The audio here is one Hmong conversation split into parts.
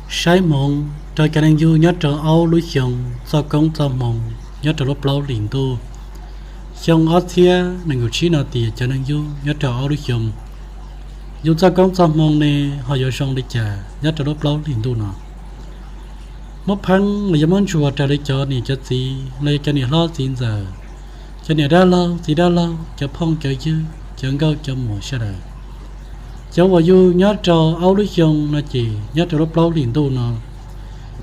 Saib hmoov rau cov neeg yug nyob rau ob lub xyoo txoj koob txoj hmoov nyob rau lub plaub hlis ntuj. Xyoo ob txhiab nees nkaum tsib no tias cov neeg yug nyob rau ob lub xyoo, yus txoj koob txoj hmoov ne ho yuav zoo li cas nyob rau lub plaub hlis ntuj no? Muab pheeb los yog muab ntsuas raws li cov niam cov txiv los yog cov niam hlob txiv ntxawm, cov niam dab laug txiv dab laug, cov phooj cov ywg, cov nkauj cov muam sawv daws, cov uas yug nyob rau ob lub xyoo no ces nyob rau lub plaub hlis ntuj no,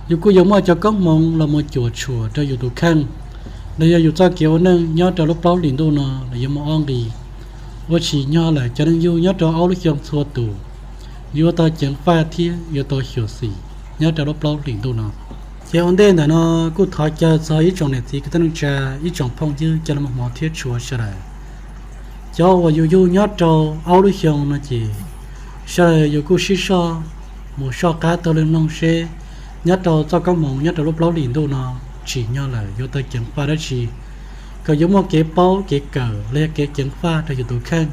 yus kuj yuav muaj cov koob hmoov los mus cuam tshuam rau yus tus kheej los yog yus txoj kev ua neej nyob rau lub plaub hlis ntuj no los yuav muaj ob nqis uas tsim nyog lawm cov neeg yug nyob rau ob lub xyoo txhua tus yuav tau ceev faj thiab yuav tau xyuam xim nyob rau lub plaub hlis ntuj no. Ces ua ntej ntawm no kuj thov caw txog ib tsoom niam txiv kwv tij neej tsa, ib tsoom phooj ywg cov lus hmov thiab tshua sawv daws, cov uas yus yug nyob rau ob lub xyoo no ces sawv daws yus kuj sib soj mus soj qab taug li mloog seb nyob rau txoj koob hmoov nyob rau lub plaub hlis ntuj no tsim nyog lawm yuav tau ceev faj dab tsi, kom yuav muaj kev paub kev kawm los yog kev ceev faj rau yus tus kheej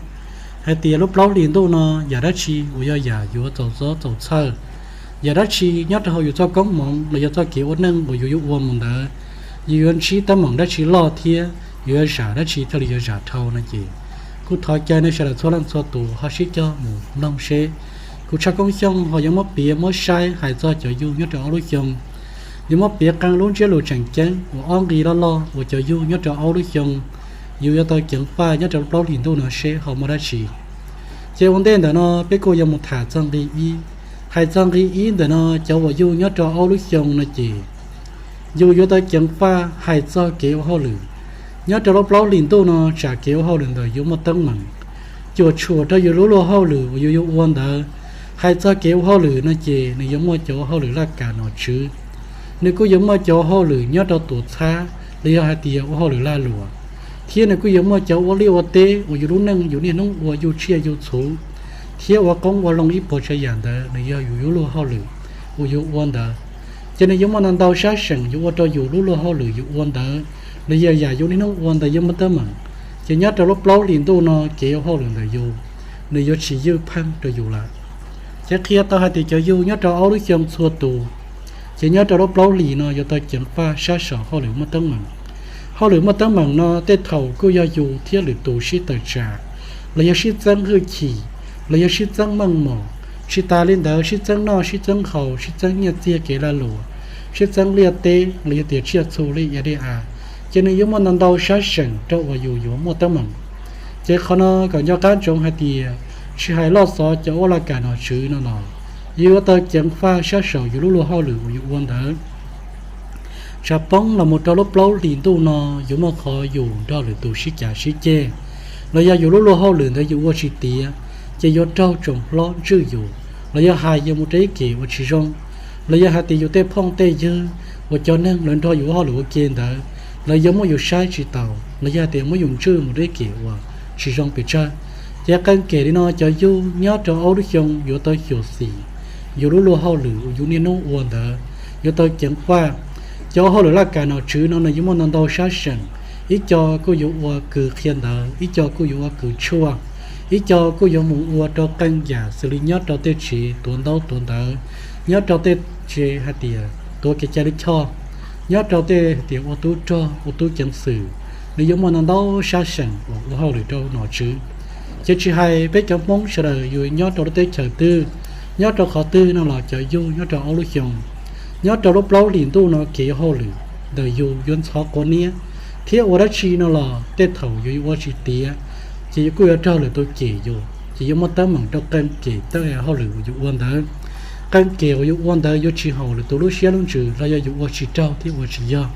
hais tias lub plaub hlis ntuj no yam dab tsi uas yog yam yuav txaus txob txaus txhawj, yam dab tsi nyob rau hauv yus txoj koob hmoov los yog txoj kev ua neej uas yus yuav ua mus ntawd, yus yuav ntsib teeb meem dab tsi loj thiab yuav zam dab tsi thiaj li yuav zam dhau no ces kuj thov caw nej sawv daws txhua leej txhua tus ho sib cog mus mloog seb kuv Tshaj Koob Xyooj ho yuav muab piav muab saib hais txog cov yug nyob rau ob lub xyoo, yuav muab piav qee lub ntsiab lus tseem ceeb uas ob nqi loj loj uas cov yug nyob rau ob lub xyoo yus yuav tau ceev faj nyob rau plaub hlis ntuj no seb ho muaj dab tsi. Ces ua ntej ntawm no peb kuj yuav mus tham txog nqi ib. Hais txog nqi ib ntawm no, cov uas yug nyob rau ob lub xyoo no ces yus yuav tau ceev faj hais txog kev ua hauj lwm. Nyob rau lub plaub hlis ntuj no tsam kev ua hauj lwm ntawm yus muaj teeb meem, cuam tshuam rau yus lub luag hauj lwm uas yus yuav ua ntawd. Hais txog kev ua hauj lwm no ces nws yuav muaj cov ua hauj lwm laj kam nom tswv, nws kuj yuav muaj cov ua hauj lwm nyob rau tuam txhab los yog hais tias ua hauj lwm lag luam, thiab nws kuj yuav muaj cov ua liaj ua teb uas yus lub neej yus niaj hnub ua yug tsiaj yug txhuv thiab ua qoob ua loo ib puas tsav yam ntawd nws yog yus lub luag hauj lwm uas yus ua ntawd. Ces nws yuav muaj ntau ntau sab seem yuav ua rau yus lub luag hauj lwm yus ua ntawd los yog yam yus niaj hnub ua ntawd yuav muaj teeb meem. Ces nyob rau lub plaub hlis ntuj no kev ua hauj lwm ntawm yus nws yuav tsis ywj pheej rau yus lawm. Ces qhia tau hais tias cov yug nyob rau ob lub xyoo txhua tus, ces nyob rau lub plaub hlis no yuav tau ceev faj sab saum hauj lwm muaj teeb meem. Hauj lwm muaj teeb meem no tej thaum kuj yog yus thiab lwm tus sib tawm tsam los yog sib txeeb hwj chim los yog sib txeeb meej mom, tsis tas li ntawd sib txeeb noj sib txeeb haus, sib txeeb nyiaj txiag kev lag luam, sib txeeb liaj teb los yog tias tsiaj txhu li ia dej av, ces nws yuav muaj ntau ntau sab seem rau uas yus yuav muaj teeb meem. Ces qhov no kom nco qab ntsoov hais tias tsis hais loj xov cov ua laj kam nom tswv no los yus yuav tau ceev faj sab saum yus lub luag hauj lwm uas yus ua ntawd. Tsam poob los mus rau lub plaub hlis ntuj no yuav muaj qhov yus nrog lwm tus sib cav sib ceg, los yog yus lub luag hauj lwm ntawd yus ua tsis tiav, ces yuav raug tsoom hlob ntswj yus, los yog hais yus mus rau ib kem uas tsis zoo, los yog hais tias yus tej phooj tej ywg uas cov neeg lawv nrog yus ua hauj lwm ua ke ntawd lawv yuav muab yus saib tsis taus los yog hais tias muab yus ntswj mus rau ib kem uas tsis zoo pes tsawg. Ces qee kem li no cov yug nyob rau ob lub xyoo yuav tau xyuam xim yus lub luag hauj lwm uas yus niaj hnub ua ntawd yuav tau ceev faj. Cov hauj lwm laj kam nom tswv no nws yuav muaj ntau ntau sab seem, ib co kuj yuav ua kws qhia ntawv, ib co kuj yuav ua kws tshuaj, ib co kuj yuav mus ua rau qee yam xws li nyob rau tej tsev tuav ntaub tuav ntawv, nyob rau tej tsev hais tias tuav kev cai lij choj, nyob rau tej hais tias ua tub rog ua tub ceev xwm, nws yuav muaj ntau ntau sab seem uas ua hauj lwm rau nom tswv. Ces tsis hais peb cov Hmoob sawv daws yus nyob rau lub teb chaws twg, nyob rau qhov twg no los cov yug nyob rau ob lub xyoo, nyob rau lub plaub hlis ntuj no kev ua hauj lwm ntawm yus yuav ntxhov quav niab, thiab ua dab tsi no los tej thaum yus yuav ua tsis tiav, ces yus kuj yuav raug lwm tus cem yus, ces yuav muaj teeb meem rau qee kem teeb hauj lwm uas yus ua ntawd. Qee kem uas yus ua ntawd yuav tsis haum lwm tus lub siab lub ntsws los yog yus ua tsis raug thiab ua tsis yog.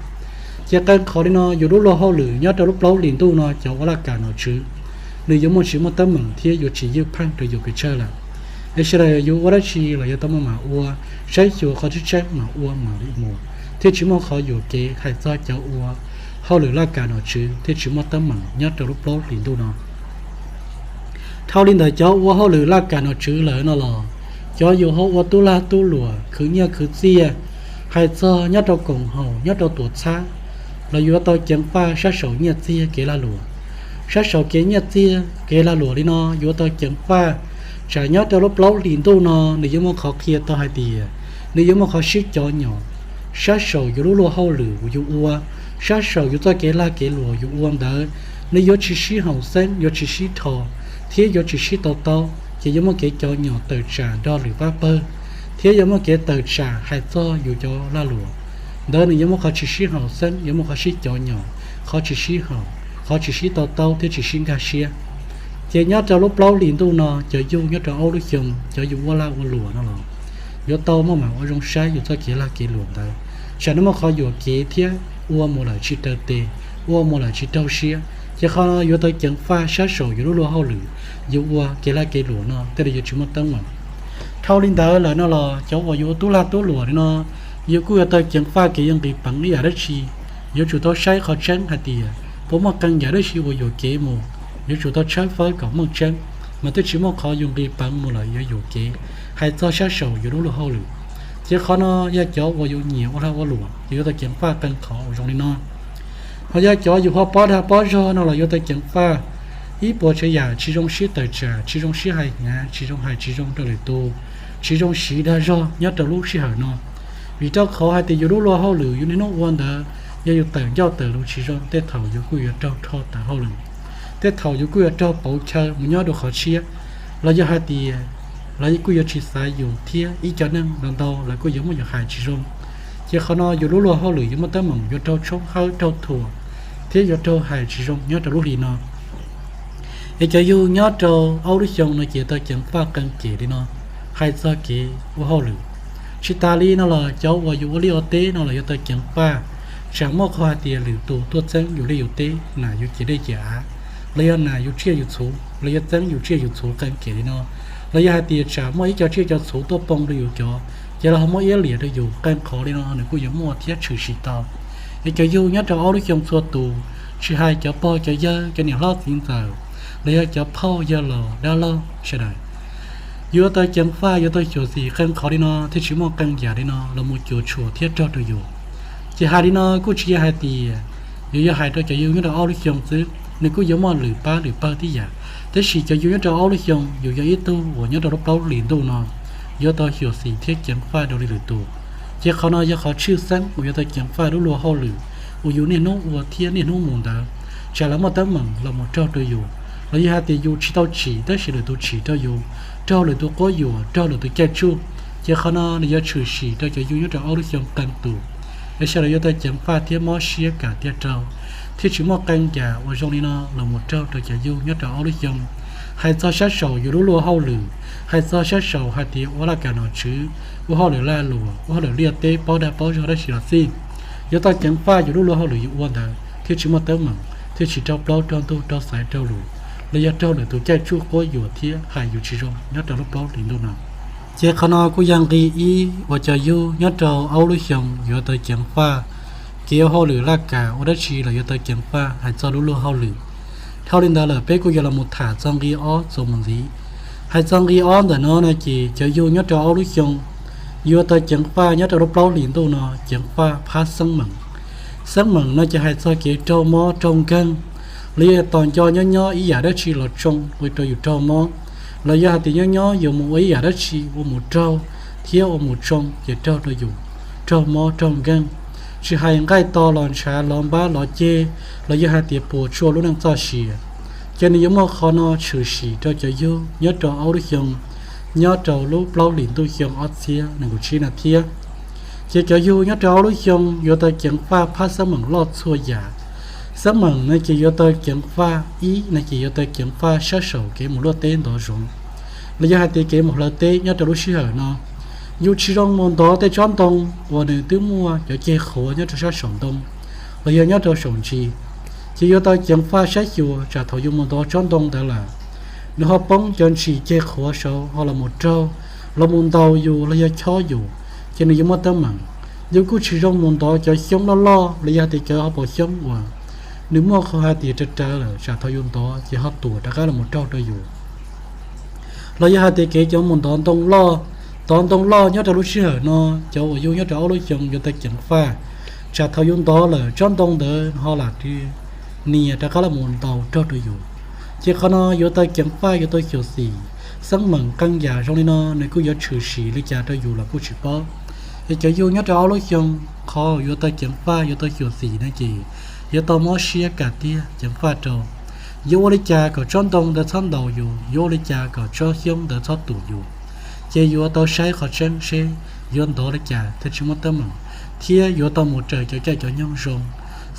Ces qee qhov li no yus lub luag hauj lwm nyob rau lub plaub hlis ntuj no cov ua laj kam nom tswv, nws yuav muaj tsis muaj teeb meem thiab yuav tsis ywj pheej rau yus pes tsawg lawm. Es sawv daws yus ua dab tsi los yuav tau maj mam ua, saib xyuas qhov tseeb tseeb mas ua mam li mus, thiaj tsis muaj qhov yuam kev hais txog cov ua hauj lwm laj kam nom tswv thiaj tsis muaj teeb meem nyob rau lub plaub hlis ntuj no. Dhau li ntawd cov ua hauj lwm laj kam nom tswv lawm no los, cov yus ho ua tub lag tub luam khwv nyiaj khwv txiaj, hais txog nyob rau koom haum nyob rau tuam txhab, los yuav tau ceev faj sab saum nyiaj txiag kev lag luam. Sab saum kev nyiaj txiag kev lag luam li no yuav tau ceev faj, tsam nyob rau lub plaub hlis ntuj no nws yuav muaj qhov qhia tau hais tias nws yuav muaj qhov sib cov nyom sab saum yus lub luag hauj lwm uas yus ua, sab saum yus txoj kev lag kev luam yus ua ntawd. Nws yuav tsis sib haum xeeb, yuav tsis sib dhos, thiab yuav tsis sib to taub, ces yuav muaj kev cov nyom tawm tsam nrog lwm pab pawg, thiab yuav muaj kev tawm tsam hais txog yus cov lag luam ntawd. Nws yuav muaj qhov tsis sib haum xeeb, yuav muaj qhov sib cov nyom, qhov tsis sib haum, qhov tsis sib to taub thiab tsis sib nkag siab. Ces nyob rau lub plaub hlis ntuj no, cov yug nyob rau ob lub xyoo, cov yug ua lag ua luam no los yuav tau muaj mam ua zoo saib yus txoj kev lag kev luam ntawd, tsam nws muaj qhov yuam kev thiab ua mus lawm tsis raws tes, ua mus lawm tsis raug siab, ces qhov no yuav tau ceev faj sab saum yus lub luag hauj lwm yus ua kev lag kev luam no tej li yuav tsis muaj teeb meem. Dhau li ntawd lawm no los cov uas yus ua tub lag tub luam li no, yus kuj yuav tau ceev faj kev yuav nqis peev ib yam dab tsi. Yuav tsum tau saib qhov tseeb hais tias puas muaj qee yam dab tsi uas yuam kev mus, yuav tsum tau tshawb fawb kom meej tseeb, mas twb tsis muaj qhov yus nqis peev mus lawm yuav yuam kev hais txog sab saum yus lub luag hauj lwm. Ces qhov no yog cov uas yus nyiam ua lag ua luam ces yuav tau ceev faj qee qhov uas zoo li no. Ho yog cov yus ho pob dag pob zog no los yuav tau ceev faj ib puas tsav yam tsis zoo sib tawm tsam, tsis zoo sib hais hnyav, tsis zoo hais tsis zoo rau lwm tus, tsis zoo siv dag zog nyob rau lub sij hawm no. Vim rau qhov hais tias yus lub luag hauj lwm yus niaj hnub ua ntawd, yog yus tawm ncauj tawm lus tsis zoo, tej thaum yus kuj yuav raug rho tawm hauj lwm, tej thaum yus kuj yuav raug pauv chaw mus nyob dua qhov tshiab, los yog hais tias lawv kuj yuav tsis xav yus thiab ib co neeg ntau ntau lawv kuj yuav muab yus hais tsis zoo. Ces qhov no yus lub luag hauj lwm yuav muaj teeb meem yuav raug tshoob hawb raug thuam thiab yuav raug hais tsis zoo nyob rau lub hlis no. Es cov yug nyob rau ob lub xyoo no ces tau ceev faj qee kev li no, hais txog kev ua hauj lwm. Tsis tas li no los cov uas yus ua liaj ua teb no los yuav tau ceev faj, tsam muaj qhov hais tias lwm tus tuaj txeeb yus liaj yus teb, nam yus ciam dej ciam av, los yog nam yus tsiaj yus txhu, los yog txeeb yus tsiaj yus txhu qee kev li no, los yog hais tias tsam muaj ib co tsiaj co txhu tuaj poob rau yus cov, ces los ho muab iab liam rau yus, qee qhov li no nws kuj yuav muaj thiab tshwm sim tau. Es cov yug nyob rau ob lub xyoo txhua tus, tsis hais cov pog cov yawg, cov niam hlob txiv ntxawm, los yog cov phauj yawg laus dab laug sawv daws, yuav tau ceev faj, yuav tau xyuam xim qee qhov li no thiaj tsis muaj qee yam li no los mus cuam tshuam thiab raug rau yus. Ces hais li no kuj tsis yog hais tias yus yog hais rau cov yug nyob rau ob lub xyoo xwb, nws kuj yuav muaj lwm pab lwm pawg tib yam. Tab sis cov yug nyob rau ob lub xyoo yus yog ib tug uas nyob rau lub plaub hlis ntuj no yuav tau xyuam xim thiab ceev faj dua li lwm tus. Ces qhov no yog qhov tshwj xeeb uas yuav tau ceev faj lub luag hauj lwm uas yus niaj hnub ua thiab niaj hnub mus ntawd, tsam lawv muaj teeb meem los mus raug rau yus, los yog hais tias yus tsis tau tsim tab sis lwm tus tsim rau yus, raug lwm tus quab yuam, raug lwm tus caij tsuj. Ces qhov no nws yuav tshwm sim rau cov yug nyob rau ob lub xyoo qee tus, es sawv daws yuav tau ceev faj thiab mob siab kam tiag rau, thiaj tsis muaj qee yam uas zoo li no los mus raug rau cov yug nyob rau ob lub xyoo. Hais txog sab saum yus lub luag hauj lwm, hais txog sab saum hais tias ua laj kam nom tswv, ua hauj lwm lag luam, ua hauj lwm liaj teb, pob dag pob zog dab tsi los xij, yuav tau ceev faj yus lub luag hauj lwm yus ua ntawd thiaj tsis muaj teeb meem, thiaj tsis raug plaub raug ntug, raug xaiv raug lus, los yog raug lwm tus caij tsuj quab yuam thiab hais yus tsis zoo nyob rau lub plaub hlis ntuj no. Ces qhov no kuj yog nqi ib uas cov yug nyob rau ob lub xyoo yuav tau ceev faj, kev ua hauj lwm laj kam ua dab tsi los yuav tau ceev faj hais txog lub luag hauj lwm. Dhau li ntawd lawm peb kuj yuav los mus tham txog nqi ob txuas mus ntxiv. Hais txog nqi ob ntawm no no ces cov yug nyob rau ob lub xyoo yuav tau ceev faj nyob rau lub plaub hlis ntuj no ceev faj phab xeeb meem. Xeeb meem no ces hais txog kev raug mob raug nkeeg, los yog tos nco nyob nyob ib yam dab tsi los tsoo ua rau yus raug mob, los yog hais tias nyob nyob yuav mus ua ib yam dab tsi ua mus raug thiab ua mus tsoo ces raug rau yus raug mob raug nkeeg. Tsis hais nqaij to los ntshav, los npab los ceg, los yog hais tias puas tsuaj lub neej txoj sia, ces nws yuav muaj qhov no tshwm sim rau cov yug nyob rau ob lub xyoo, nyob rau lub plaub hlis ntuj xyoo ob txhiab nees nkaum tsib no thiab. Ces cov yug nyob rau ob lub xyoo yuav tau ceev faj phab xeeb meem loj txhua yam. Xeeb meem no ces yuav tau ceev faj, ib no ces yuav tau ceev faj sab saum kev mus luaj teb ntov zoov, los yog hais tias kev mus hlawv teb nyob rau lub sij hawm no. Yus tsis zoo mus ntov tej tsob ntoo uas nws twb muaj cov ceg qhuav nyob rau sab saum ntoo, los yog nyob rau saum ntsis, ces yuav tau ceev faj saib xyuas tsam thaum yus mus ntov tsob ntoo ntawd lawm, nws ho poob cov ntsis ceg qhuav saud ho los mus raug, los mus ntaus yus los yog chob yus, ces nws yuav muaj teeb meem. Yus kuj tsis zoo mus ntov cov xyoob loj loj los yog hais tias cov ho pom xyoob uas nws muaj qhov hais tias rawv rawv lawm, tsam thaum yus ntov ces ho tuam rov qab los mus raug rau yus. Los yog hais tias kev cov mus ntov ntoo loj, ntov ntoo loj nyob rau lub sij hawm no, cov uas yug nyob rau ob lub xyoo yuav tau ceev faj, tsam thaum yus ntov lawm tsob ntoo ntawd ho lam nias rov qab los mus ntaus raug rau yus. Ces qhov no yuav tau ceev faj, yuav tau xyuam xim. Xeeb meem qee yam zoo li no nws kuj yuav tshwm sim li cas rau yus los kuj tsis paub. Es cov yug nyob rau ob lub xyoo, qhov yuav tau ceev faj yuav tau xyuam xim no ces yuav tau mob siab kam tiag ceev faj rau. Yuav ua li cas kom tsob ntoo ntawd txhob ntaus yus, yuav ua li cas kom tsob xyoob ntawd txhob tum yus, ces yuav tau saib qhov tseeb seb yuav ntov li cas thiaj tsis muaj teeb meem, thiab yuav tau mus raws cov caij cov nyoog zoo,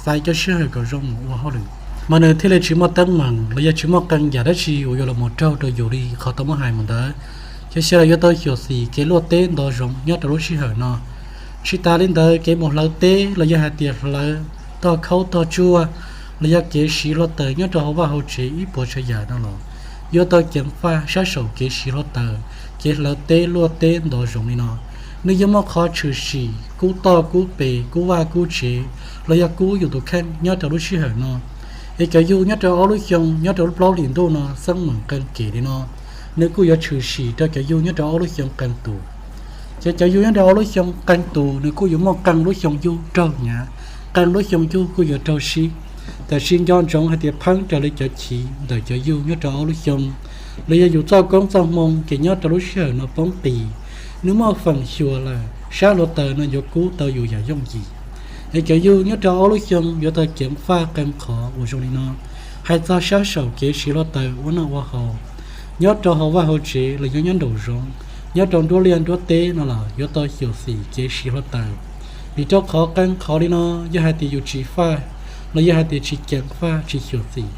xaiv cov sij hawm kom zoo mus ua hauj lwm, mas nws thiaj li tsis muaj teeb meem los yog tsis muaj qee yam dab tsi uas yuav los mus raug rau yus li qhov tau muab hais mus ntawd. Ces sawv daws yuav tau xyuam xim kev luaj teb ntov zoov nyob rau lub sij hawm no. Tsis tas li ntawd, kev mus hlawv teb los yog hais tias hlawv tog khaub tog tsuag, los yog kev siv hluav taws nyob rau hauv vaj hauv tsev ib puas tsav yam no los yuav tau ceev faj sab saum kev siv hluav taws, kev hlawv teb luaj teb ntov zoov li no. Nws yuav muaj qhov tshwm sim kub toj kub pes, kub vaj kub tsev, los yog kub yus tus kheej nyob rau lub sij hawm no. Es cov yug nyob rau ob lub xyoo nyob rau lub plaub hlis ntuj no xeeb meem qee kem li no, nws kuj yuav tshwm sim rau cov yug nyob rau ob lub xyoo qee tus. Ces cov yug nyob rau ob lub xyoo qee tus nws kuj yuav muaj qee lub xyoo yug raug hnyav, qee lub xyoo yug kuj yuav raug sib. Tab sis nco ntsoov hais tias pheeb raws li cov chiv ntawm cov yug nyob rau ob lub xyoo, los yog yus txoj koob txoj hmoo ces nyob rau lub sij hawm no poob qis, nws muaj feem xyuam lawm sab hluav taws no yuav kub tau yus yam yooj yim. Es cov yug nyob rau ob lub xyoo yuav tau ceev faj qee qhov uas zoo li no. Hais txog sab saum kev siv hluav taws ua noj ua haus, nyob rau hauv vaj hauv tsev los yog nyob nraum zoov, nyob rau nruab liaj nruab teb no los yuav tau xyuam xim kev siv hluav taws. Vim rau qhov qee qhov li no, yog hais tias yus tsis faj, los yog hais tias tsis ceev faj tsis xyuam xim,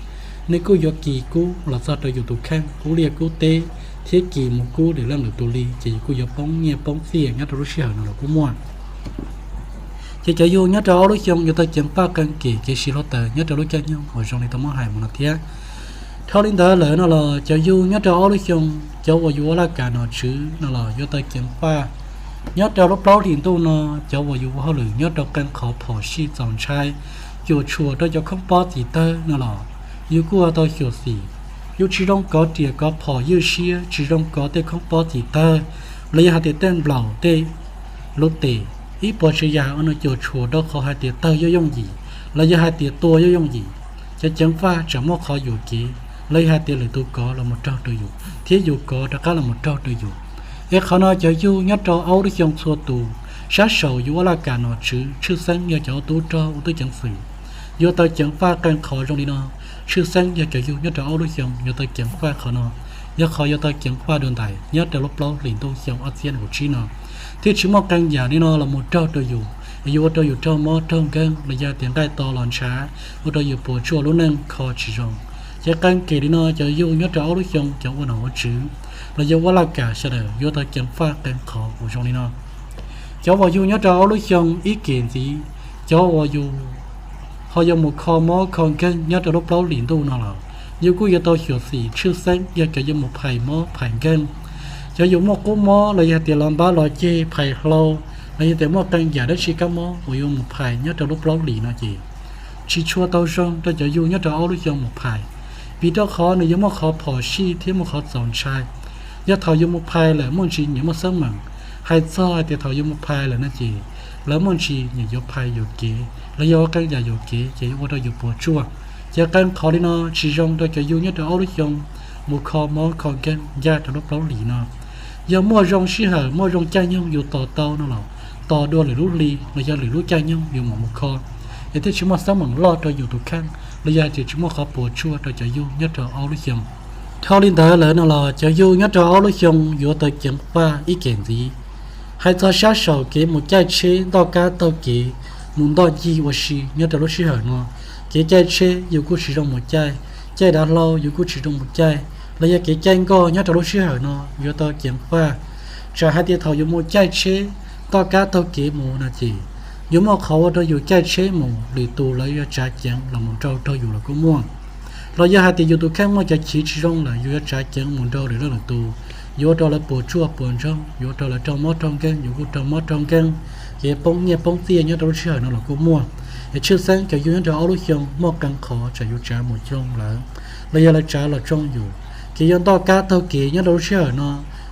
nws kuj yuav kis kub los txog rau yus tus kheej kub liaj kub teb, thiab kis mus kub lwm leej lwm tus li, ces yus kuj yuav poob nyiaj poob txiaj nyob rau lub sij hawm no los kuj muaj. Ces cov yug nyob rau ob lub xyoo yuav tau ceev faj qee kem kev siv hluav taws nyob rau lub caij nyoog uas zoo li tau muab hais mus no thiab. Dhau li ntawd lawm no los cov yug nyob rau ob lub xyoo, cov uas yus ua laj kam nom tswv no los yuav tau ceev faj nyob rau lub plaub hlis ntuj no. Cov uas yus ua hauj lwm nyob rau qee qhov phom sij txaus ntshai, cuam tshuam rau cov khoob pob txim tawg no los yus kuj yuav tau xyuam xim. Yus tsis zoo kov riam kov phom ywj siab, tsis zoo kov tej khoob pob txim tawg, los yog hais tias tej nplaum tej lub tes, ib puas tsav yam uas nws cuam tshuam rau qhov hais tias tawg yooj yooj yim, los yog hais tias tua yooj yooj yim. Cov ceev faj tsam muaj qhov yuam kev, los yog hais tias lwm tus kov los mus raug rau yus thiab yus kov rov qab los mus raug rau yus. Es qhov no cov yug nyob rau ob lub xyoo txhua tus, sab saum yus ua laj kam nom tswv tshwj xeeb yog cov ua tub rog ua tub ceev xwm, yuav tau ceev faj qee qhov zoo li no. Tshwj xeeb yog cov yug nyob rau ob lub xyoo yuav tau ceev faj qhov no, yog qhov yuav tau ceev faj dua ntais nyob rau lub plaub hlis ntuj xyoo ob txhiab nees nkaum tsib no. Thiab tsis muaj qee yam li no los mus raug rau yus, yus ua rau yus raug mob raug nkeeg los yog tias nqaij to los ntshav, ua rau yus puas tsuaj lub neej kho tsis zoo. Ces qee kem li no cov yug nyob rau ob lub xyoo cov ua nom ua tswv los yog ua laj kam sawv daws yuav tau ceev faj qee qhov uas zoo li no. Cov uas yug nyob rau ob lub xyoo ib kem ntxiv, cov uas yus ho yuav mus kho mob kho nkeeg nyob rau lub plaub hlis ntuj no los yus kuj yuav tau xyuam xim tshwj xeeb yog cov yuav mus phais mob phais nkeeg. Cov yus muaj qub mob los yog tias los npab los ceg phais hlau, los yog tias muaj qee yam dab tsi kab mob uas yuav mus phais nyob rau lub plaub hlis no ces tsis tshua tau zoo rau cov yug nyob rau ob lub xyoo mus phais, vim rau qhov nws yuav muaj qhov phom sij thiab muaj qhov txaus ntshai. Yog thaum yus mus phais lawm muaj ntsis nyias muaj xeeb meem, hais txog hais tias thaum yus mus phais lawm no ces lawv muaj ntsis nyias yuav phais yuam kev los yog ua qee yam yuam kev ces yuav ua rau yus puas tsuaj. Ces qee qhov li no tsis zoo rau cov yug nyob rau ob lub xyoo mus kho mob kho nkeeg ncaj rau lub plaub hlis no. Yog muaj zoo sij hawm muaj zoo caij nyoog yus tos tau no los tos dua lwm lub hli los yog lwm lub caij nyoog yus mam mus kho, es thiaj tsis muaj xeeb meem loj rau yus tus kheej los yog hais tias tsis muaj qhov puas tsuaj rau cov yug nyob rau ob lub xyoo. Dhau li ntawd lawm no los cov yug nyob rau ob lub xyoo yuav tau ceev faj ib kem ntxiv. Hais txog sab saum kev mus caij tsheb ntoj kab taug kev mus ntoj ncig ua si nyob rau lub sij hawm no, kev caij tsheb yus kuj tsis zoo mus caij, caij dav hlau yus kuj tsis zoo mus caij, los yog kev caij nkoj nyob rau lub sij hawm no yuav tau ceev faj. Tsam hais tias thaum yus mus caij tsheb ntoj kab taug kev mus no ces yuav muaj qhov ua rau yus caij tsheb mus lwm tus lawv yuav tsav ceev los mus nrau raug yus los kuj muaj. Los yog hais tias yus tus kheej muaj cov chiv tsis zoo lawm yus yuav tsav ceev mus nrau lwm leej lwm tus, yuav ua rau lawv puas tsuaj puas ntsoog, yuav ua rau lawv raug mob raug nkeeg, yus kuj raug mob raug nkeeg, ces poob nyiaj poob txiaj nyob rau lub sij hawm no los kuj muaj. Es tshwj xeeb cov yug nyob rau ob lub xyoo muaj qee qhov tsam yus tsav mus xyoo lawm, los yog lawv tsav los tsoo yus, ces yog ntoj kab taug kev nyob rau lub sij hawm no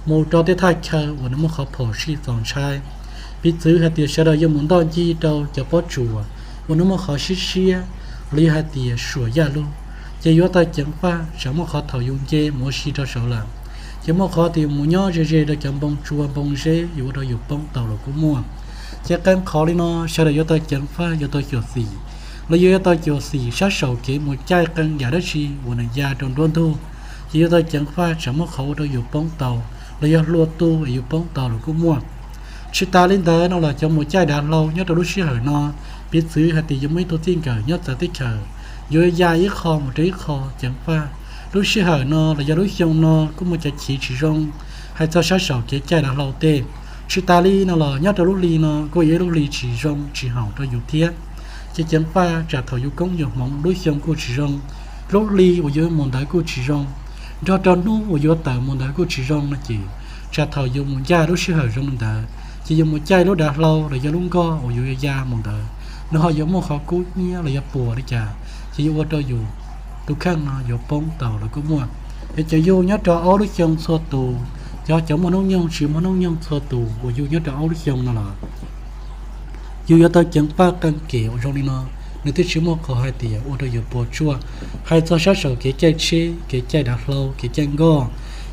mus rau tej thaj chaw uas nws muaj qhov phom sij txaus ntshai. Piv txwv hais tias sawv daws yuav mus ntoj ncig rau cov pob tsuas uas nws muaj qhov siab siab, los yog hais tias suam yaj lug, ces yuav tau ceev faj tsam muaj qhov thaum yus nce mus ua si rau saud lawm, ces muaj qhov tias mus nyob ze ze rau cov npoo tsua npoo zeb yuav ua rau yus poob tau los kuj muaj. Ces qee qhov li no sawv daws yuav tau ceev faj, yuav tau xyuam xim, los yog yuav tau xyuam xim sab saum kev mus caij qee yam dab tsi uas nws ya rau nruab ntug, ces yuav tau ceev faj tsam muaj qhov ua rau yus poob tau, los yog hlua tu es yus poob tau los kuj muaj. Tsis tas li ntawd no los cov mus caij dav hlau nyob rau lub sij hawm no, piv txwv hais tias yuav muaj ib tug txij nkawm nyob txawv teb chaws, yuav ya ib qho mus rau ib qho ceev faj. Lub sij hawm no los yog lub xyoo no kuj muaj cov chiv tsis zoo, hais txog sab saum kev caij dav hlau tej. Tsis tas li no los nyob rau lub hli no kuj yog ib lub hli tsis zoo tsis haum rau yus thiab. Ces ceev faj tsam thaum yus koob yus hmoov lub xyoo kuj tsis zoo, lub hli uas yuav mus ntawd kuj tsis zoo, nrog rau hnub uas yuav tawm mus ntawd kuj tsis zoo no ces, tsam thaum yus mus ncaj lub sij hawm zoo li ntawd ces yus mus caij lub dav hlau los yog lub nkoj uas yus yuav ya mus ntawd, nws ho yuav muaj qhov kub hnyiab los yog puas li cas, ces yuav ua rau yus tus kheej no yuav poob tau los kuj muaj. Es cov yug nyob rau ob lub xyoo txhua tus, cov, cov muaj hnub nyoog tsis muaj hnub nyoog txhua tus uas yug nyob rau ob lub xyoo no los yus yuav tau ceev faj qee kem uas zoo li no, nws thiaj tsis muaj qhov hais tias ua rau yus puas tsuaj. Hais txog sab saum kev caij tsheb, kev caij dav hlau, kev caij nkoj,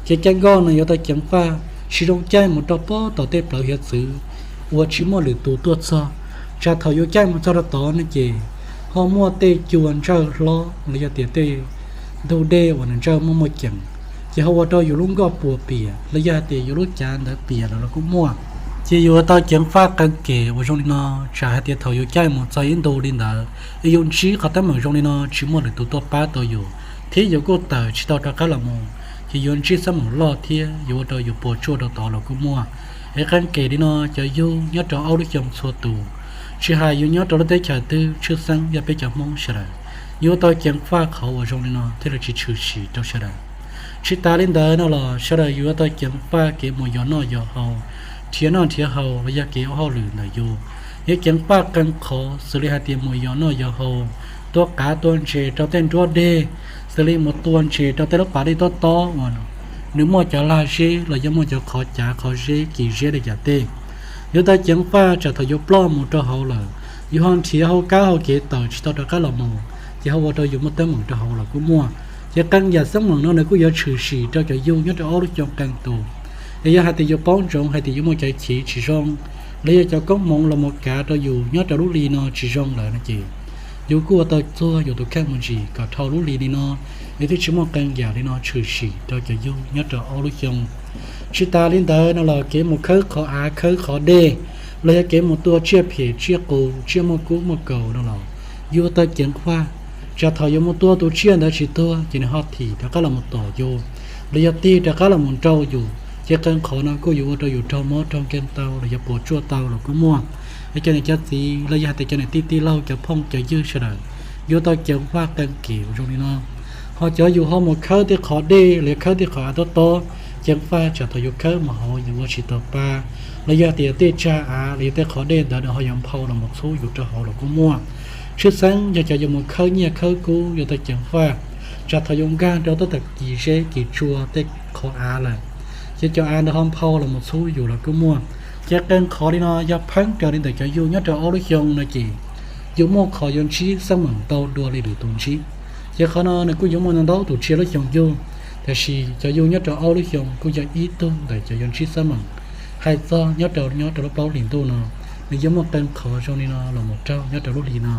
kev caij nkoj no yuav tau ceev faj, tsis zoo caij mus rau pob tom tej plawv hiav txwv uas tsis muaj lwm tus tuaj txog. Tsam thaum yuav caij mus txog rau tod no ces ho muaj tej cua ntsawj hlob los yog tias tej ntug dej uas nws ntsawj muaj muaj ceem, ces ho ua rau yus lub nkoj puas piam los yog hais tias yus lub cav ntawd piam lawm los kuj muaj. Ces yuav tau ceev faj qee kem uas zoo li no, tsam hais tias thaum yus caij mus txog ib ntu li ntawd es yus ntsib qhov teeb meem zoo li no tsis muaj lwm tus tuaj pab tau yus, thiab yus kuj tawm tsis tau rov qab los mus, ces yuav ntsib xab meem loj thiab yuav ua rau yus puas tsuaj rau tod los kuj muaj. Es qee kem li no cov yug nyob rau ob lub xyoo txhua tus, tsis hais yus nyob rau lub teb chaws twg, tshwj xeeb yog peb cov Hmoob sawv daws, yuav tau ceev faj qhov uas zoo li no thiaj li tsis tshwm sim rau sawv daws. Tsis tas li ntawd no los sawv daws yuav tau ceev faj kev mus yos noj yos haus, nrhiav noj nrhiav haus los yog kev ua hauj lwm ntawm yus. Yuav ceev faj qee qhov xws li hais tias mus yos noj yos haus, tua qav tua ntses rau tej nruab deg, xws li mus tua ntses rau tej lub pas dej tob tob uas nws muaj cov lag zeb los yog muaj cov qhov cav qhov zeb kis zeb li cas tej. Yuav tau ceev faj tsam thaum yuav ploj mus rau hauv lawm, yus ho nrhiav hauv kab hauv kev tawm tsis tau rov qab los mus, ces ho ua rau yus muaj teeb meem rau hauv los kuj muaj. Ces qee yam xab meem no nws kuj yuav tshwm sim rau cov yug nyob rau ob lub xyoo qee tus. Es yog hais tias yus paub ntsoov hais tias yuav muaj cov chiv tsis zoo, los yog cov koob hmoov los mus kav rau yus nyob rau lub hli no tsis zoo lawm no ces, yus kuj ua tau txuag yus tus kheej mus ntsis kom dhau lub hli li no, es thiaj tsis muaj qee yam li no tshwm sim rau cov yug nyob rau ob lub xyoo. Tsis tas li ntawd no los kev mus khawb qhov av khawb qhov dej, los yog kev mus tua tsiaj phem tsiaj qus tsiaj muaj kub muaj kaus no los, yus ua tau ceev faj, tsam thaum yuav mus tua tus tsiaj ntawd tsis tuag ces nws ho thim rov qab los mus tom yus, los yog tig rov qab los mus nrau yus, ces qee qhov no kuj yuav ua rau yus raug mob raug nkeeg tau los yog puas tsuaj tau los kuj muaj. Es cov niam cov txiv los yog hais tias cov niam tij tij laug cov phooj cov ywg sawv daws, yuav tau ceev faj qee kem uas zoo li no. Ho cov yus ho mus khawb tej qhov dej los yog khawb tej qhov av tob tob, ceev faj tsam thaum yus khawb mus hauv yus ua tsis tau pa, los yog tias tej tsag av los yog tej qhov dej ntawd nws ho yuav nphau los mus txhub yus rau hauv los kuj muaj. Tshwj xeeb yog cov yus mus khawb nyiaj khawb kub yuav tau ceev faj, tsam thaum yus nkag rau tej tam kis zeb kis tsua tej qhov av lawm, ces cov av ntawd ho nphau los mus txhub yus los kuj muaj. Ces qee qhov li no yog pheeb raws li ntawm cov yug nyob rau ob lub xyoo no ces, yus muaj qhov yuav ntsib xab meem ntau dua li lwm tus ntsib. Ces qhov no nws kuj yuav muaj ntau tus tsiaj lub xyoo yug, tiam sis cov yug nyob rau ob lub xyoo kuj yog ib tug ntawm cov yuav ntsib xab meem. Hais txog nyob rau, nyob rau lub plaub hlis ntuj no, nws yuav muaj qee qhov zoo li no los mus raug nyob rau lub hli no.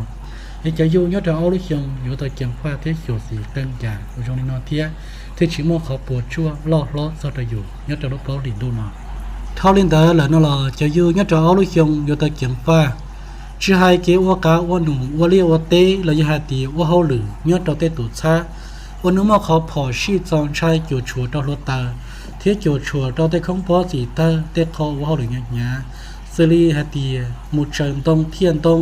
Es cov yug nyob rau ob lub xyoo yuav tau ceev faj thiab xyuam xim qee yam uas zoo li no thiab, thiaj tsis muaj qhov puas tsuaj loj hlob txog rau yus nyob rau lub plaub hlis ntuj no. Dhau li ntawd lawm no los cov yug nyob rau ob lub xyoo yuav tau ceev faj, tsis hais kev ua qav ua num ua liaj ua teb los yog hais tias ua hauj lwm nyob rau tej tus txhab uas nws muaj qhov phom sij txaus ntshai cuam tshuam rau hluav taws, thiab cuam tshuam rau tej khoob pob txim tawg tej qho ua hauj lwm hnyav hnyav, xws li hais tias mus tsaws ntoo thiaj ntoo,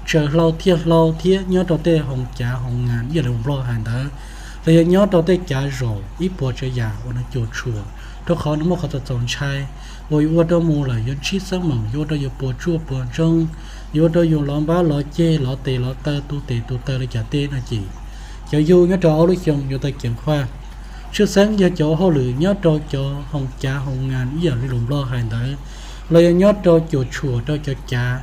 tsaws hlau thiaj hlau thiab nyob rau tej hoos cav hoos nas ib yam li Nplog hais ntawd, los yog nyob rau tej cav zom ib puas tsav yam uas nws cuam tshuam, rau qhov nws muaj qhov txaus txaus ntshai uas yuav ua rau mus lawm yuav ntsib xab meem, yuav ua rau yus puas tsuaj puas ntsoog, yuav ua rau yus lov npab lov ceg lov tes lov taw tu tes tu taw li cas tej no ces, cov yug nyob rau ob lub xyoo yuav tau ceev faj. Tshwj xeeb yog cov ua hauj lwm nyob rau cov hoos cav hoos nas ib yam li lus Nplog hais ntawd, los yog nyob rau cuam tshuam rau cov cav,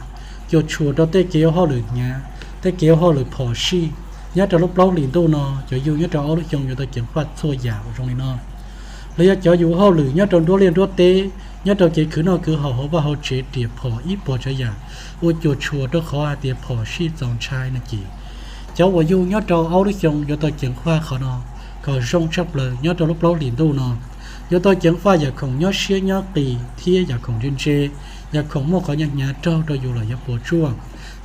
cuam tshuam rau tej kev ua hauj lwm hnyav, tej kev ua hauj lwm phom sij, nyob rau lub plaub hlis ntuj no cov yug nyob rau ob lub xyoo yuav tau ceev faj txhua yam uas zoo li no. Los yog cov yus ua hauj lwm nyob rau nruab liaj nruab teb, nyob rau kev khwv noj khwv haus hauv vaj hauv tsev riam phom ib puas tsav yam, ua cuam tshuam rau qhov hais tias phom sij txaus ntshai no ces, cov uas yug nyob rau ob lub xyoo yuav tau ceev faj qhov no kom zoo tshaj plaws nyob rau lub plaub hlis ntuj no. Yuav tau ceev faj yam khoom nyob siab nyob qis thiab yam khoom ntse ntse, yam khoom muaj qhov hnyav hnyav raug rau yus lawm yuav puas tsuaj,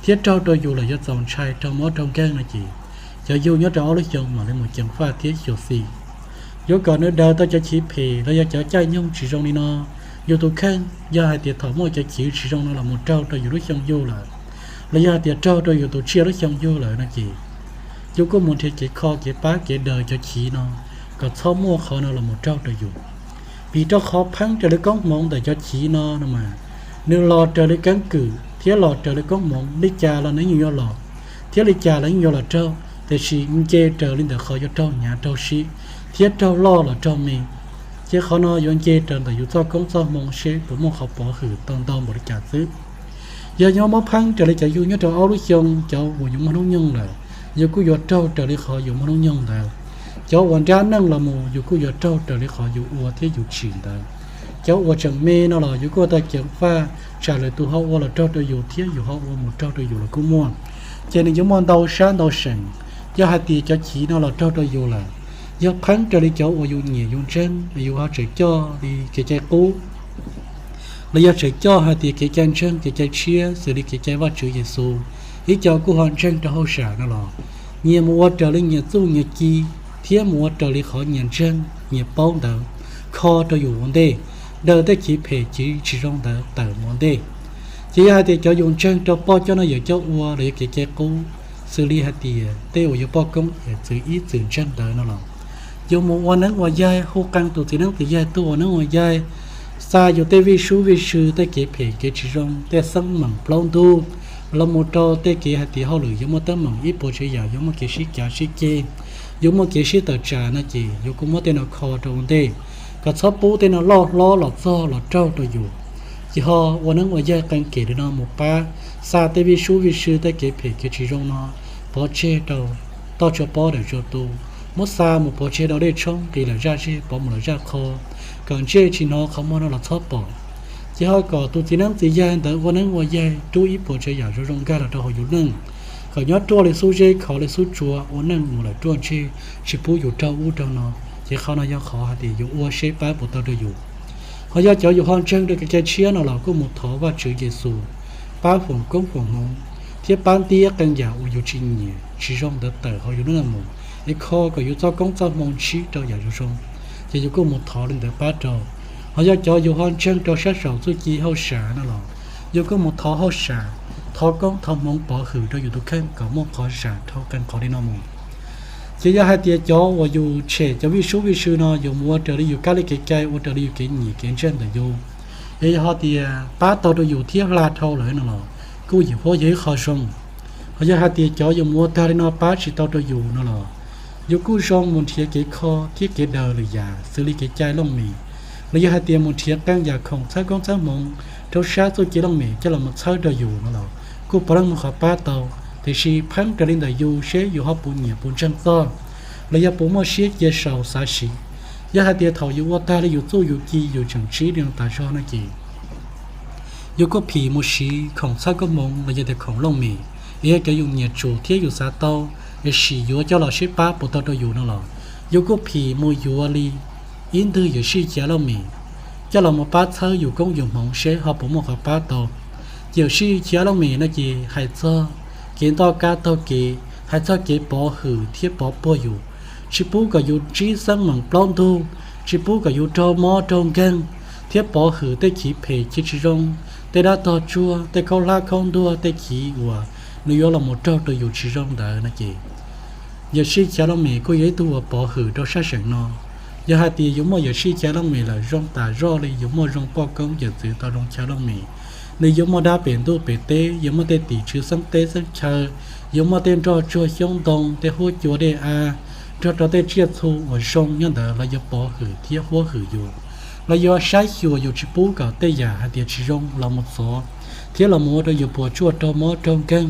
thiab raug rau yus lawm yuav txaus ntshai raug mob raug nkeeg no ces, cov yug nyob rau ob lub xyoo mam li mus ceev faj thiab xyuam xim. Yuav kom nws daws tau cov chiv phem los yog cov caij nyoog tsis zoo li no, yus tus kheej yog hais tias thaum muaj cov chiv tsis zoo no los mus raug rau yus lub xyoo yug lawm, los yog hais tias raug rau yus tus tsiaj lub xyoo yug lawm no ces, yus kuj mus nrhiav kev kho kev pab kev daws cov chiv no kom txhob muaj qhov no los mus raug rau yus. Vim rau qhov pheeb raws li koob hmoov ntawm cov chiv no no mas, nws los raws li keeb kwm thiab los raws li koob hmoov li cas los nws yeej yuav los, thiab li cas los yeej yuav los raug, tiam sis nce raws li ntawm qhov yuav raug hnyav raug sib thiab raug loj los raug me. Ces qhov no yuav nce raws ntawm yus txoj koob txoj hmoov seb puas muaj qhov pov hwm tau ntau npaum li cas xwb. Yog nyob muab pheeb raws li cov yug nyob rau ob lub xyoo cov uas yuav muaj hnub nyoog lawm, yus kuj yuav raug raws li qhov yuav muaj hnub nyoog ntawd. Cov uas nrab neej los mus yus kuj yuav raug raws li qhov yus ua thiab yus tsim ntawd. Cov uas tseem me no los yus kuj ua tau ceev faj, tsam lwm tus ho ua los raug rau yus thiab yus ho ua mus raug rau yus los kuj muaj. Ces nws yuav muaj ntau sab ntau seem. Yog hais tias cov chiv no los raug rau yus lawm, yog pheeb raws li cov uas yus nyiam yus ntseeg, yus ho tseem coj li kev cai qub, los yog tseem coj hais tias kev cai ntseeg kev cai tshiab xws li kev cai Vajtswv Yexus, ib co kuj ho ntseeg rau hauj sam no los, nyias mus ua raws li nyias txuj nyias ci, thiab mus ua raws li qhov nyias ntseeg nyias paub ntawd, kho rau yus ua ntej, daws tej chiv phem chiv tsis zoo ntawd tawm mus ua ntej. Ces yog hais tias cov yus ntseeg rau poj coj no yawm coj ua los yog kev cai qub, xws li hais tias tej uas yus poj koob yawm txwv ib txwm ntseeg ntawd no los, yus mus ua neeb ua yaig hu qee tus txiv neeb txiv yaig tuaj ua neeb ua yaig, xa yus tej vij sub vij sw tej kev phem kev tsis zoo tej xeeb meem plaub ntug, los mus rau tej kev hais tias hauj lwm yuav muaj teeb meem ib puas tsav yam, yuav muaj kev sib cav sib ceg, yuav muaj kev sib tawm tsam no ces yus kuj muab tej no kho rau ua ntej, kom txhob pub tej no loj hlob los txog los raug rau yus. Ces ho ua neeb ua yaig qee kem li no mus pab xa tej vij sub vij sw tej kev phem kev tsis zoo no pov tseg rau toj tsua pob dawm tsua tu, muab xa mus pov tseg rau dej tshoob nqis lawm zaj zej pov mus lawm zaj qho, kom ntsej tsis hnov qhov muag no los txhob pom. Ces ho kom tus txiv neeb txiv yaig ntawd ua neeb ua yaig rub ib puas tsav yam zoo zoo nkag los rau hauv yus neej, kom nyob ruaj li xub zeb khov li xub tsua ua neej mus lawm ruaj ntseg, tsis pub yus raug ub raug no. Ces qhov no yog qhov hais tias yus ua seb pab puas tau rau yus. Ho yog cov yus ho ntseeg rau kev cai tshiab no los kuj mus thov Vajtswv Yexus pab foom koob foom hmoov thiab pab ntiab qee yam uas yus tsis nyiam tsis zoo ntawd tawm hauv yus lub neej mus, es kho kom yus txoj koob txoj hmoov ntsib rau yam zoo zoo, ces yus kuj mus thov li ntawd pab rau. Ho yog cov yus ho ntseeg rau sab saum txuj ci hauj sam no los, yus kuj mus thov hauj sam, thov koob thov hmoov pov hwm rau yus tus kheej kom muaj qhov zam dhau qee qhov li no mus. Ces yog hais tias cov uas yus tshem cov vij sub vij sw no yus mus ua raws li yus kab li kev cai, ua raws li yus kev nyiam kev ntseeg ntawm yus, es yog hais tias pab tau rau yus thiab hla dhau lawm no los, kuj yim huab yog ib qho zoo. Ho yog hais tias cov yus mus ua tag li no pab tsis tau rau yus no los, yus kuj zoo mus nrhiav kev kho thiab kev daws lwm yam xws li kev cai looj mem, los yog hais tias mus nrhiav qee yam khoom txhawb koob txhawb hmoov rau sab txuj ci looj mem coj los mus txhawb rau yus no los, kuj puav leej muaj qhov pab tau. Tiam sis pheeb raws li ntawm yus seb yus ho puas nyiam puas ntseeg txog, los yog puas muaj siab cia sau xav siv. Yog hais tias thaum yus ua tag li yus txuj yus ci yus tseem ntsib li no tas zog no ces, yus kuj phim mus siv khoom txhawb koob hmoov los yog tias khoom looj mem, es yog cov yus nyiam tsum thiab yus xav tau, es sim yuav coj los seb pab puas tau rau yus no los, yus kuj phim mus yuav li ib ntwg yawm sij chav looj mem coj los mus pab txhawb yus koob yus hmoov seb ho puas muaj qhov pab tau. Yawm sij chav looj mem no ces hais txog kev ntoj kab taug kev, hais txog kev pov hwm thiab pov puag yus, tsis pub kom yus ntsib xeeb meem plaub ntug, tsis pub kom yus raug mob raug nkeeg, thiab pov hwm tej chiv phem chiv tsis zoo, tej dab tog tsuag, tej khaub hlab khaub ntuag, tej chiv uas nws yuav los mus raug rau yus tsis zoo ntawd no ces, yawm sij chav looj mem kuj yog ib tug uas pov hwm rau sab seem no. Yog hais tias yus muaj yawm sij chav looj mem lawm zoo tas zoj li yus muaj zoo poj koob yawm txwv tau zoo chav looj mem, nws yuav muaj dab pem ntuj pem teb, yuav muaj tej tim tswv xeeb teb xeeb chaw, yuav muaj tej nroj tsuag xyoob ntoo, tej huab cua dej av, nrog rau tej tsiaj txhu uas zoo nyob ntawd los yuav pov hwm thiab huab hwm yus, los yuav saib xyuas yus tsis pub kom tej yam hais tias tsis zoo los mus txov, thiab los mus ua rau yus puas tsuaj raug mob raug nkeeg,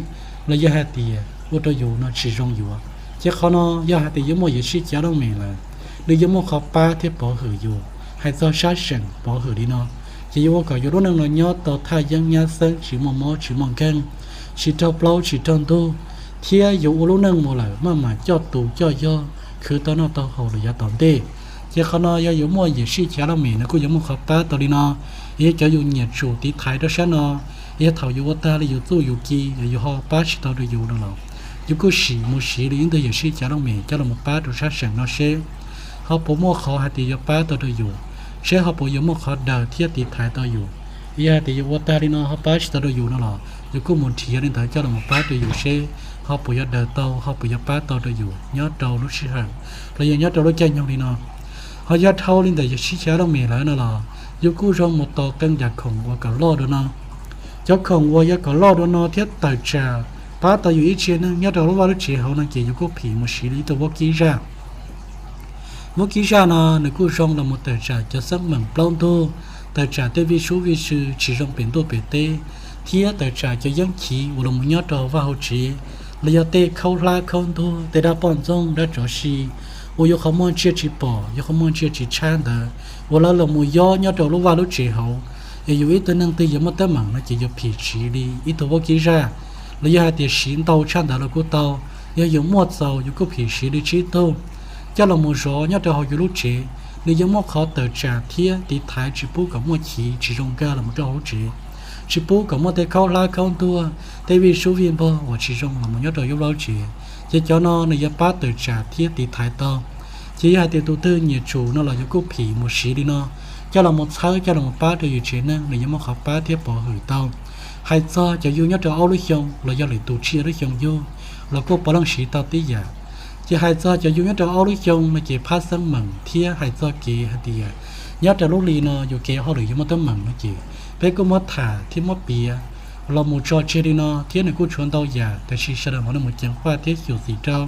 los yog hais tias ua rau yus no tsis zoo yuav. Ces qhov no yog hais tias yuav muaj yawm sij chav looj mem lawm, nws yuav muaj qhov pab thiab pov hwm yus. Hais txog sab seem pov hwm li no, Ces yuav ua kom yus lub neej no nyob tau thaj yeeb nyab xeeb, tsis muaj mob tsis muaj nkeeg, tsis raug plaub tsis raug ntug, thiab yus ua lub neej mus lawm maj mam coj tus coj yog, khwv tau noj tau haus los yav tom ntej. Ces qhov no yog yus muaj yawm sij chav looj mem, nws kuj yuav muaj qhov pab tau li no. Yog cov yus nyiam tsum tiv thaiv rau sab no, yog thaum yus ua tag li yus txuj yus ci, yus ho pab tsis tau rau yus no los, yus kuj sim mus siv li ib tug yawm sij chav looj mem coj los pab rau sab seem no seb ho puas muaj qhov hais tias yuav pab tau rau yus, seb ho puas yuav muaj qhov daws thiab tiv thaiv tau yus. Yog hais tias yus ua tag li no ho pab tsis tau rau yus no los, yus kuj mus nrhiav li ntawd coj los pab rau yus seb ho puas yuav daws tau, ho puas yuav pab tau rau yus nyob rau lub sij hawm los yog nyob rau lub caij nyoog li no. Ho yog dhau li ntawm yawm sij chav looj mem lawm no los, yus kuj zoo mus tos qee yam khoom uas kom loj dua no. Cov khoom uas yog kom loj dua no thiab tawm tsam pab tau yus ib tse neeg nyob rau lub vaj lub tsev hauv no ces yus kuj phim mus siv li ib tug vaub kib zaj. Vaub kib zaj no nws kuj zoo los mus tawm tsam cov xeeb meem plaub ntug, tawm tsam tej vij sub vij sw tsis zoo pem ntuj pem teb, thiab tawm tsam cov yeeb chiv uas los mus nyob rau vaj hauv tsev, los yog tej khaub hlab khaub ntuag, tej dab poj ntxoog dab tsov si uas yus qhov muag ntsia tsis pom, yus qhov muag ntsia tsis tshab ntawd uas lawv los mus yob nyob rau lub vaj lub tsev hauv. Es yus ib tug neeg twg yuav muaj teeb meem no ces yus phim siv li ib tug vaub kib zaj. Los yog hais tias siv ntau tshaj ntawd los kuj tau, yog yus muaj txaus yus kuj phim siv li tsib tug coj los mus zov nyob rau hauv yus lub tsev. Nws yuav muaj qhov tawm tsam thiab tiv thaiv tsis pub kom muaj chiv tsis zoo nkag los mus rau hauv tsev, tsis pub kom muaj tej khaub hlab khaub ntuag, tej vij sub vij npog uas tsis zoo los mus nyob rau yus lub tsev. Ces cov no nws yuav pab tawm tsam thiab tiv thaiv tau Ces yog hais tias tus twg nyiam tsum no los yus kuj phim mus siv li no, coj los mus txhawb coj los mus pab rau yus tsev neeg, nws yuav muaj qhov pab thiab pov hwm tau. Hais txog cov yug nyob rau ob lub xyoo los yog lwm tus tsib lub xyoo yug los kuj puav leej siv tau tib yam. Ces hais txog cov yug nyob rau ob lub xyoo no ces phab xeeb meem thiab hais txog kev hais tias nyob rau lub hli no yus kev hauj lwm yuav muaj teeb meem no ces peb kuj muab tham thiab muab piav los mus tso tseg li no thiab nws kuj tshuav ntau yam, tab sis sawv daws mam li mus ceev faj thiab xyuam xim rau.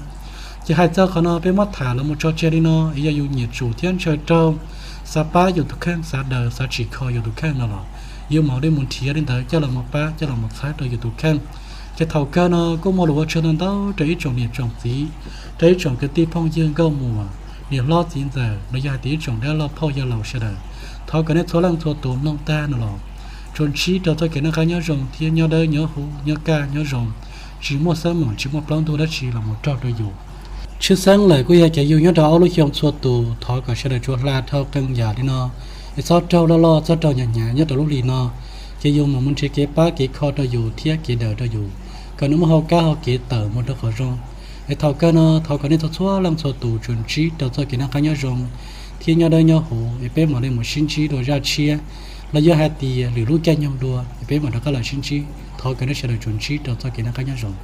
Ces hais txog qhov no peb muab tham los mus tso tseg li no, yog yus nyiam tsum thiab ntshaw raug, xav pab yus tus kheej, xav daws xav tsim kho yus tus kheej no los yus mam li mus nrhiav li ntawd coj los mus pab coj los mus txhawb rau yus tus kheej. Ces thaum kawg no kuj muaj lus ua tsaug ntau ntau rau ib tsoom niam tsoom txiv, rau ib tsoom kwv tij phooj ywg nkauj muam, niam hlob txiv ntxawm los yog hais tias ib tsoom dab laug phauj yawg laus sawv daws. Thov kom nej txhua leej txhua tus mloog tag no los tsuas ntsib rau txoj kev noj qab nyob zoo thiab nyob dawb nyob huv nyob kaj nyob zoo, tsis muaj xeeb meem tsis muaj plaub ntug dab tsi los mus raug rau yus. Tshwj xeeb lawm kuj yog cov yug nyob rau ob lub xyoo txhua tus, thov kom sawv daws tsuas hla dhau qee yam li no, es txhob raug loj loj txhob raug hnyav hnyav nyob rau lub hli no. Ces yus mam mus nrhiav kev pab kev kho rau yus thiab kev daws rau yus, kom nws muaj hau kab hau kev tawm mus rau qhov zoo. Es thaum kawg no thov kom nej txhua txhua leej txhua tus tsuas ntsib rau txoj kev noj qab nyob zoo thiab nyob dawb nyob huv, es peb mam li mus sib ntsib dua zaj tshiab. Los yog hais tias lwm lub caij nyoog dua es peb mam rov qab los sib ntsib. Thov kom nej sawv daws tsuas ntsib rau txoj kev noj qab nyob zoo.